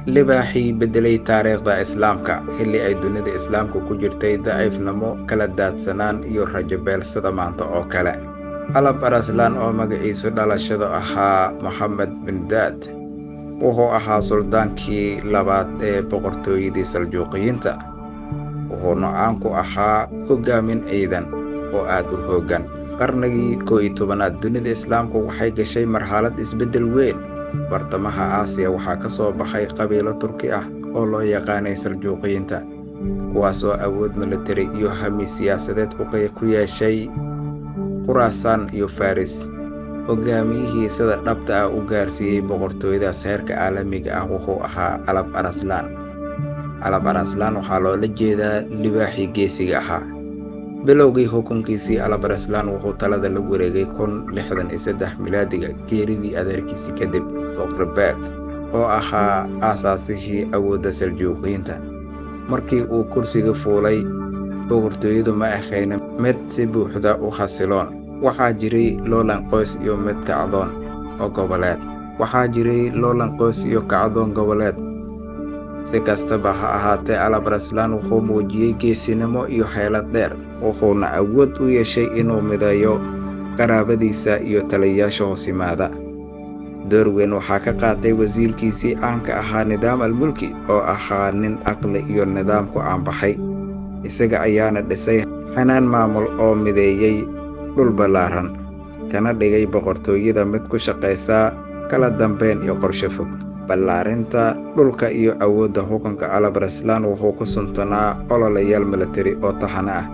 Libaaxii beddelay taariikhda Islaamka xilli ay dunida Islaamku ku jirtay daciifnimo, kala daadsanaan iyo rajo beelsada maanta oo kale. Alab Araslaan, oo magaciisu dhalashadu ahaa Moxamed bin Daad, wuxuu ahaa suldaankii labaad ee boqortooyadii Saljuuqiyiinta. Wuxuuna caan ku ahaa hoggaamin ciidan oo aad u xooggan. Qarnigii 11aad, dunida Islaamku waxay gashay marxalad isbeddel weyn. Bartamaha Aasiya waxaa ka soo baxay qabiilo Turki ah oo loo yaqaanay Saljuuqiyiinta, kuwaas oo awood militari iyo hami siyaasadeed ku yeeshay Khuraasaan iyo Faris. Hogaamiyihii sida dhabta ah u gaarsiiyey boqortooyadaas heerka caalamiga ah wuxuu ahaa Alab Araslaan. Alab Araslaan waxaa loola jeedaa libaaxii geesiga ahaa. Bilowgii xukunkiisii, Alab Araslaan wuxuu talada la wareegay 1063 milaadiga, geeridii adeerkiisii kadib, Toqribeeg, oo ahaa aasaasihii awoodda Saljuuqiyiinta. Markii uu kursiga fuulay, boqortooyadu ma ahayn mid si buuxda u xasiloon. Waxaa jiray loolan qoys iyo mid kacdoon oo goboleed. Waxaa jiray loolan qoys iyo kacdoon goboleed. Si kastaba ha ahaatee, Alab Araslaan wuxuu muujiyey geesinimo iyo xeelad dheer, wuxuuna awood u yeeshay inuu mideeyo qaraabadiisa iyo taliyayaasha hoos yimaada. Door weyn waxaa ka qaatay wasiirkiisii caanka ahaa, Nidaam Almulki, oo ahaa nin aqli iyo nidaam ku caanbaxay. Isaga ayaana dhisay xanaan maamul oo mideeyey dhul ballaaran, kana dhigay boqortooyada mid ku shaqaysa kala dambeyn iyo qorshe fog. Ballaarinta dhulka iyo awoodda xukunka Alab Araslaan wuxuu ku suntanaa ololayaal militari oo taxane ah.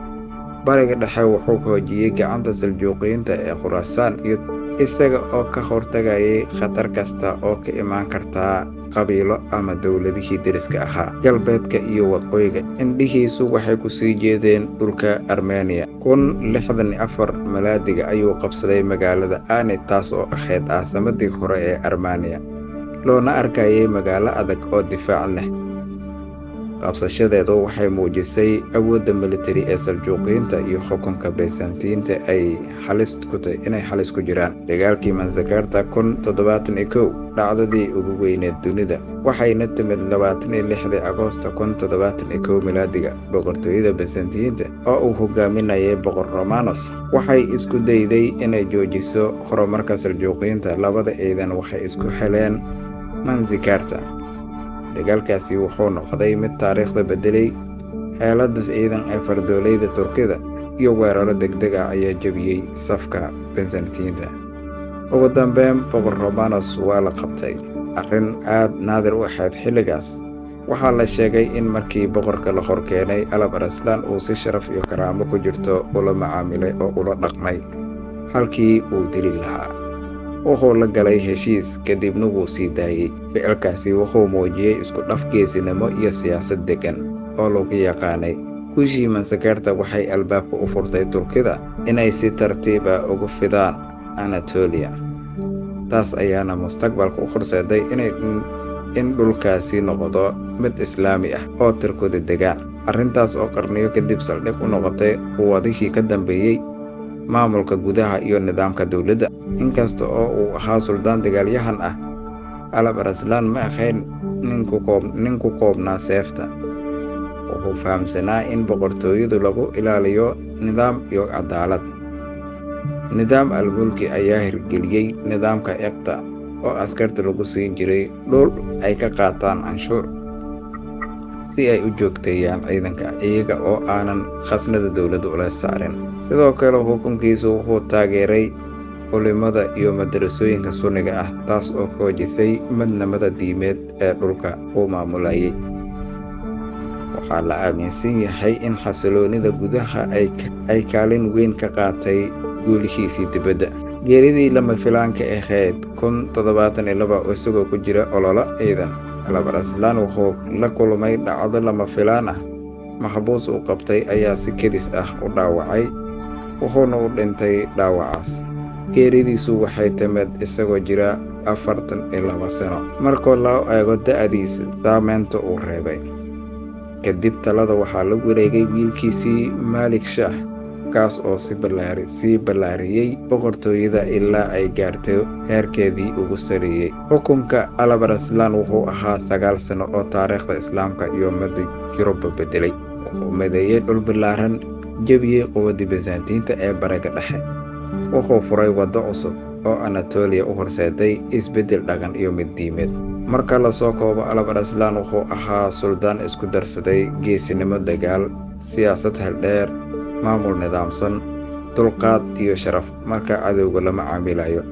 Bariga Dhexe wuxuu xoojiyey gacanta Saljuuqiyiinta ee Khuraasaan, iyo isaga oo ka hortagayay khatar kasta oo ka imaan karta qabiilo ama dowladihii deriska ahaa. Galbeedka iyo waqooyiga, indhihiisu waxay ku sii jeedeen dhulka Armeniya. 1064 milaadiga ayuu qabsaday magaalada Ani, taas oo ahayd caasimadii hore ee Armeniya, loona arkayay magaalo adag oo difaac leh. Qabsashadeedu waxay muujisay awoodda militari ee Saljuuqiyiinta iyo xukunka Baysantiyiinta ay halis ku tahay inay halis ku jiraan. Dagaalkii Mansakarta 1071, dhacdadii ugu weyneed dunida, waxayna timid 26dii Agoosto 1071 milaadiga. Boqortooyada Baysantiyiinta oo uu hogaaminayay Boqor Romanos waxay isku dayday inay joojiso horumarka Saljuuqiyiinta. Labada ciidan waxay isku heleen Manzikarta. Dagaalkaasi wuxuu noqday mid taariikhda beddelay. Xeelada ciidan ee fardoolayda Turkida iyo weeraro degdeg ah ayaa jebiyey safka Byzantiyiinta. Ugu dambeyn, Boqor Romanos waa la qabtay, arrin aad naadir u ahayd xilligaas. Waxaa la sheegay in markii boqorka la horkeenay, Alab Araslaan uu si sharaf iyo karaamo ku jirto ula macaamilay oo ula dhaqmay halkii uu dili lahaa. Wuxuu la galay heshiis, kadibna wuu sii daayey. Ficilkaasi wuxuu muujiyey isku dhaf geesinimo iyo siyaasad deggan oo lagu yaqaanay. Guushii Mansakarta waxay albaabka u furtay Turkida inay si tartiib ah ugu fidaan Anatolia. Taas ayaana mustaqbalka u horseeday inay in dhulkaasi noqdo mid Islaami ah oo Turkidu degaan, arrintaas oo qarniyo kadib saldhig u noqotay quwadihii ka dambeeyey maamulka gudaha iyo nidaamka dowladda. Inkasta oo uu ahaa suldaan dagaalyahan ah, Alab Araslaan ma ahayn nin ku koobnaa seefta. Wuxuu fahamsanaa in boqortooyadu lagu ilaaliyo nidaam iyo cadaalad. Nidaam Almulki ayaa hirgeliyey nidaamka iqta, oo askarta lagu siin jiray dhul ay ka qaataan canshuur si ay u joogteeyaan ciidanka, iyaga oo aanan khasnada dowladda ula saarin. Sidoo kale, xukunkiisu wuxuu taageeray culimada iyo madarasooyinka Sunniga ah, taas oo xoojisay midnimada diimeed ee dhulka uu maamulayay. Waxaa la aaminsan yahay in xasiloonida gudaha ay kaalin weyn ka qaatay guulihiisii dibadda. Geeridii lama filaanka ahayd 1072, isagoo ku jira ololo ciidan, Alab Araslaan wuxuu la kulmay dhacdo lama filaan ah. Maxbuus uu qabtay ayaa si kedis ah u dhaawacay, wuxuuna u dhintay dhaawacaas. Geeridiisu waxay timid isagoo jira 42 sano, markoo loo eego da'diisa. Saameynta uu reebay kadib, talada waxaa la wareegay wiilkiisii Maalik Shaah. Kaas oo sii ballaariyey boqortooyada ilaa ay gaartay heerkeedii ugu sareeyey. Xukunka Alp Arslan wuxuu ahaa 9 sano oo taariikhda Islaamka iyo midda Yurubba beddelay. Wuxuu mideeyey dhul ballaaran, jebiyey quwaddii Byzantiinta ee Bariga Dhexe, wuxuu furay waddo cusub oo Anatolia u horseeday isbeddel dhaqan iyo mid diimeed. Marka la soo koobo, Alp Arslan wuxuu ahaa suldaan isku darsaday geesinimo dagaal, siyaasad xeel dheer, maamul nidaamsan, dulqaad iyo sharaf marka cadowga lama caamilayo.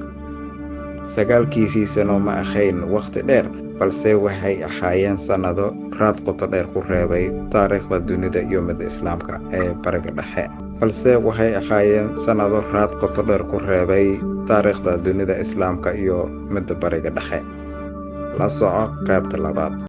9-kiisii sano ma ahayn wakhti dheer, balse waxay ahaayeen sannado raad qoto dheer ku reebay taariikhda dunida iyo midda Islaamka ee Bariga Dhexe. Balse waxay ahaayeen sannado raad qoto dheer ku reebay taariikhda dunida Islaamka iyo midda Bariga Dhexe. La soco qaybta labaad.